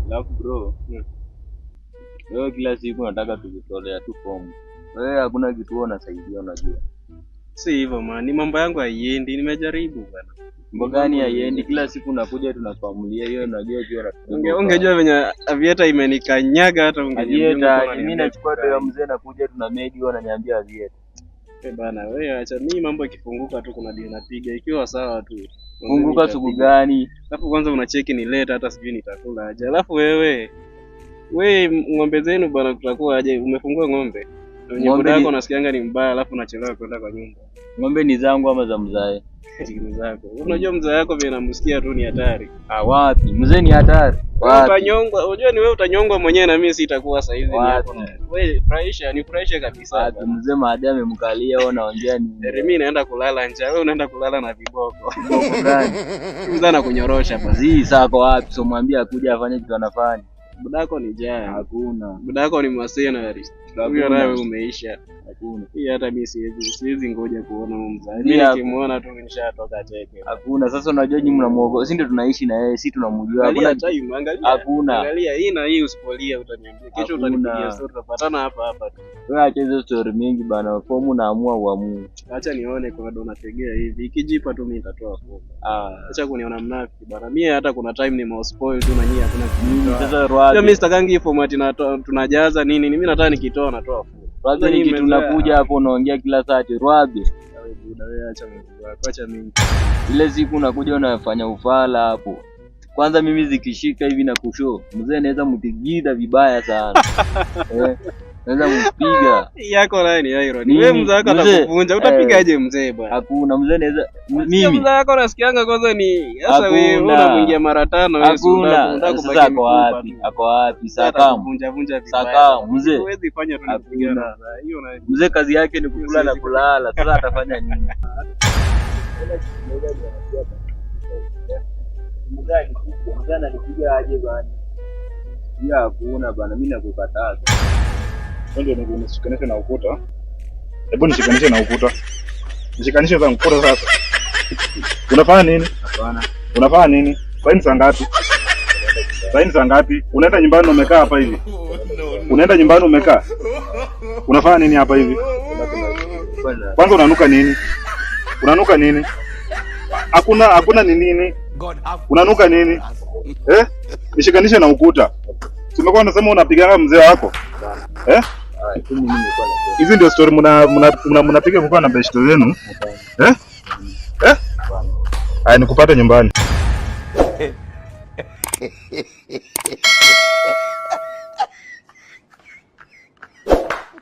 Alafu bro, wewe kila siku nataka tukitolea tu fomu. Wewe hakuna kitu wewe unasaidia unajua. Si hivyo man, ni mambo yangu haiendi, nimejaribu bwana. Mambo gani haiendi? Kila siku nakuja tunafamulia hiyo unajua jua Ungejua venye avieta imenikanyaga hata ungeniambia Avieta, ungekuwa mimi unaniambia nachukua kitu do ya gani. mzee nakuja tuna medi wewe unaniambia avieta. Eh bana, wewe acha mimi mambo ikifunguka tu kuna deal napiga ikiwa sawa tu. Mwanzo Funguka siku nitapiga. gani? Alafu kwanza unacheki ni late hata sijui nitakula aje. Alafu wewe ng'ombe zenu bana kutakuwa aje? Umefungua ng'ombe? Na wenye Ng'ombe boda ni yako unasikianga ni mbaya alafu unachelewa kwenda kwa nyumba. Ng'ombe ni zangu ama za mzae? Siku zako. Unajua mzee wako vile namsikia tu ni hatari. Ah, wapi? Mzee ni hatari. Wapi? Utanyongwa, unajua ni wewe utanyongwa mwenyewe na mimi sitakuwa saa hizi ni hapo. Wapi? Wewe furahisha, nifurahishe kabisa. Wapi? Mzee maadam amemkalia wewe unaongea nini? Heri mimi naenda kulala njaa, wewe unaenda kulala na viboko. Viboko gani? Mzee anakunyorosha basi. Zii sako wapi? So mwambie akuja afanye kitu anafanya. Budako ni jaya. Hakuna. Budako ni mercenary. Huyo naye umeisha. Hakuna. Hii hata mimi siwezi ngoja kuona huyo mzee. Mimi Mimi hapo. nikimuona tu nishatoka teke. Hakuna. Sasa unajua nyinyi mnamuogopa. Si ndio tunaishi na yeye, si tunamjua. Angalia Hakuna. time, angalia. Hakuna. Angalia hii na hii usipolia utaniambia. Kesho Hakuna. utanipigia story tutapatana hapa hapa tu. Wewe acha hizo story mingi bana. Fomu naamua uamue. Acha nione kuna ndo nategea hivi. Ikijipa tu mimi nitatoa fomu. Ah. Acha kuniona mnafiki bana. Mimi hata kuna time ni spoil tu na nyinyi hakuna Mimi kitu. sasa Sio Rwabe. mimi sitakangi hii format tunajaza nini. Mimi nataka nikitoa natoa fomu. Rwabe ni Nyinyi kitu mmezoea. nakuja hapo unaongea kila saa ati Rwabe. Wewe buda, wewe acha mambo yako, acha mimi. Ile siku unakuja unafanya ufala hapo. Kwanza mimi zikishika hivi na kusho, mzee anaweza mtigida vibaya sana. Naweza mpiga. Yako naye ni irony. Mimi, Wewe mzee wako mzee, atakuvunja, utapigaje mzee bwana? Hakuna mzee anaweza Sio mimi. mzee wako nasikianga kwanza ni sasa wewe Hakuna. unamwingia mara tano wewe si Hakuna. unataka Sasa kubaki ako mfupa wapi? tu. Ako wapi? Sasa Sakamu. atakuvunja vunja vibaya. Sakamu mzee. Huwezi fanya tu Hakuna. nikupigana. Hiyo na Mzee kazi yake ni kukula na kulala. Sasa atafanya nini? Mzee ananipiga aje bana? Hiyo hakuna bana, mimi nakukataza. Ndio nishikanishe na ukuta. Hebu nishikanishe na ukuta. Nishikanishe na ukuta sasa. Unafanya nini? Hapana. Unafanya nini? Sasa ni saa ngapi? Sasa ni saa ngapi? Unaenda nyumbani umekaa hapa hivi? Unaenda nyumbani umekaa? Unafanya nini hapa hivi? Kwanza unanuka nini? Unanuka nini? Hakuna ni nini? Unanuka nini? Eh? Nishikanishe na ukuta. Tumekuwa unasema unapigana mzee wako. Eh? Hizi ndio story mnapiga mkiwa na beshte zenu. Eh? Eh? Haya nikupate nyumbani.